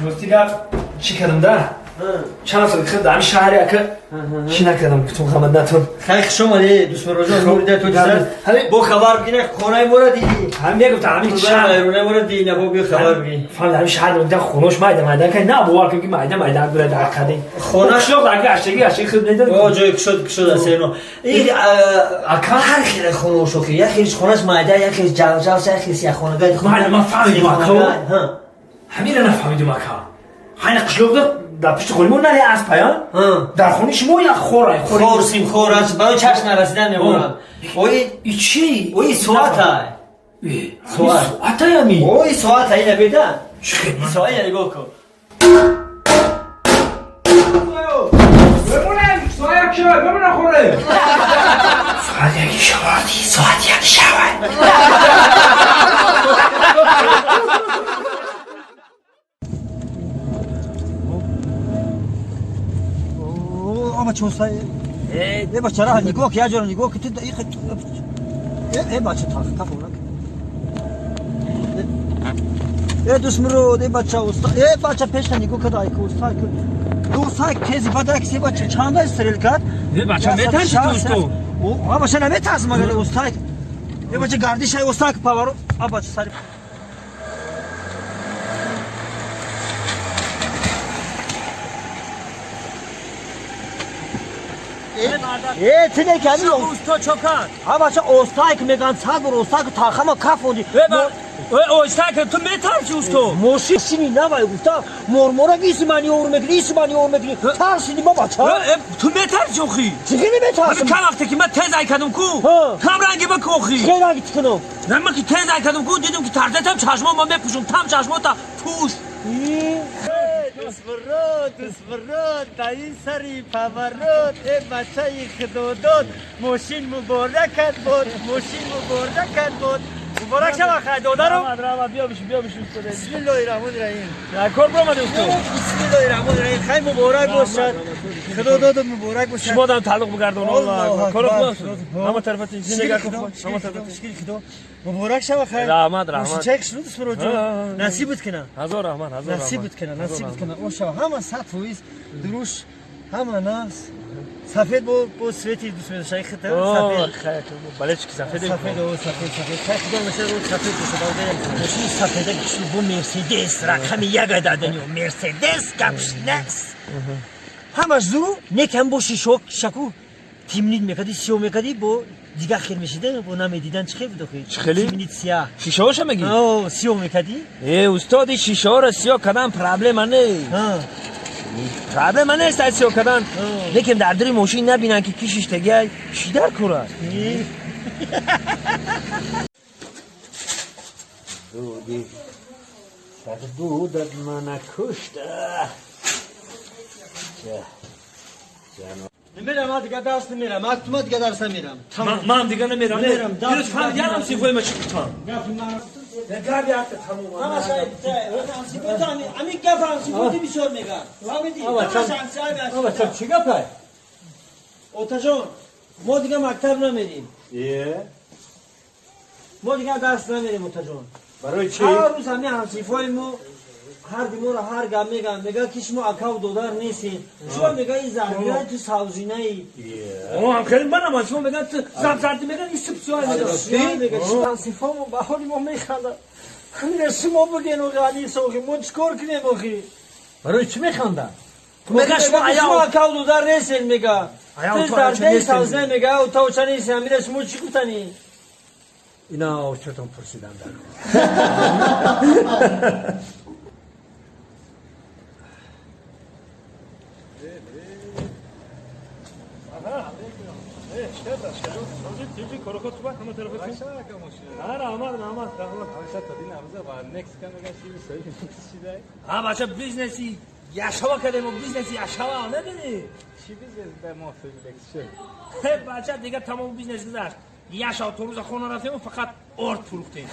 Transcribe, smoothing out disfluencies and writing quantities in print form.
Рости гап чӣ кардам да? Чанд сол хел дар шаҳре ака чӣ накардам, гуфтум хамад натун. Хай, хуш омадӣ, дӯстмароҷон, нурида ту диза. Бо хабар бигина, хонаи моро дидӣ. Ҳам мегуфтам ҳамин шаҳр. Хонаи моро дидӣ, на бо биё хабар бигин. Фаҳмид, ҳамин шаҳр мегуфтам хонош майда майда кай, на бовар кун ки майда майда бура дар қадим. Хона қишлоқ дар гаштагӣ гаштагӣ хуб недод. О, ҷои кушод кушод аст ино. Ин ака ҳар хел хонаш охи, як хелиш хонаш майда, як хелиш ҷавҷав, як хелиш як хонагай. Майда ман фаҳмидум ака. Ҳаминро нафаҳмидум ака. Ҳайна қишлоқда дар пишти хони мо наре асп ая? Дар хони шумо як хор ай. Хор симхор аст, барои чашм нарасидан мемонад. Ои и чи? Ои соат ай. Соат. Соат ай ами. Ои соат ай набеда. Чӣ хел? Соат ай нигоҳ кун. Бемонем, соат як шавад, бемона хоре. Соат як шавад, соат як шавад. Ама чоса э бачара нигоҳ ки, яҷоро нигоҳ ки, ту э бача тах тафонак э дусмурод э бача уста э бача пешта нигоҳ када ай уста ду сай тези бада ки се бача чанда стрел кард. Э бача метарси ту усто? А бача наметарсам, агар уста э бача гардиш ай уста ки паворот а бача сари Э, тине ки ами усто чокар. А бача остай ки меган сад бор остай ки тахама кафонди. Э, остай ки ту метарси усто? Мошини навай гуфта, мормора иси мани овр мекунӣ, иси мани овр мекунӣ. Тарсиди ма бача. Э, ту метарси охи? Чӣ хеле метарсам? Кам вақте ки ман тез ай кардам ку? Кам ранги ма ку охи? Хел ранги ту кунам? На ман ки тез ай кардам ку, дидам ки тарзатам чашмо ма мепӯшум, там чашмота пӯш. Дусмурод, дусмурод, ба ин сари поворот, э бачаи худодод, мошин муборакат бод, мошин муборакат бод. Муборак шава, хай додарам. Раҳмат, раҳмат, биё бишин, биё бишин устод. Бисмиллоҳи раҳмони раҳим. Дар кор биромадӣ устод? Бисмиллоҳи раҳмони раҳим. Хай муборак бошад. Худо додо муборак бошад. Шумо дам тааллуқ бигардон. Аллоҳ Кор акбар. хуб. Ҳама тарафатин зиндагӣ кун. Ҳама тарафатин. Шукри Худо. Муборак шава, хай. Раҳмат, раҳмат. Мошинчаи хушнуд дусмурод ҷон. Насибат кунад. Ҳазор раҳмат, ҳазор раҳмат. Насибат кунад, насибат кунад. О шава ҳама 100% дуруш, ҳама нафс. Сафед бо свети дӯст медошт хита сафед. Хай, бале, чи сафед? Сафед, о сафед, сафед. Хай худо мешад о сафед бошад. Мошини сафеда кишу бо Мерседес рақами як даданё. Мерседес гапшнес. Ҳамаш зуру некам бо шишо шаку тимнит мекади, сиё мекади, бо дигар хел мешида, бо намедидан чӣ хел буд охи? Чӣ хели? Тимнит сиёҳ. Шишаҳоша мегӣ? О, сиё мекади? Э, устоди, шишаҳоро сиёҳ кардан проблема не. Проблема нест аз сиёҳ кардан. Лекин дар дури мошин набинанд ки ки шиштагиай, чӣ дар кор аст? Дуди дудат мана кушта. Намерам, ман дигар дарс намерам. Ман ту дигар дарс намерам. Ман дигар намерам. Намерам. Дирӯз фаҳмидам сифои ма чӣ гуфтам. Гапи ман. Гапи якта тамом. Ҳамаш ами гап ҳамсифоти бисёр мегӯяд. Фаҳмидӣ? Ҳамаш ҳамсифоти. Чӣ гапай? Отаҷон, мо дигар мактаб намерим. Е? Мо дигар дарс намерим, отаҷон. Барои чӣ? Ҳар рӯз ҳами ҳамсифои мо ҳар диморо ҳар гап мегӯянд. Мегӯяд ки шумо акаву додар нестед. Шумо мегӯяд ин зарбираи ту савзинаи. О, ҳам хеле манам аз шумо мегӯянд ту забзарди мегӯянд, ин суб сиёҳ мегӯянд. Ҳамсифомо ба ҳоли мо механдад. Ҳамина шумо бигӯен охи, Анис охи, мо чӣ кор кунем охи? Барои чӣ механдад? Мегӯяд шумо шумо акаву додар нестед, мегӯяд. Аяв Ту ту аяча зарбираи нестед. савзина мегӯяд, утавча нестед. Ҳамина шумо чӣ гуфтанӣ? Ина очатон пурсидан дар. Ҳа бача, бизнеси яшава кардем, бизнеси яшава намедонӣ? Э бача, дигар тамом бизнес гузашт. Яшав то рӯза хона рафтем, фақат орд фурӯхтем.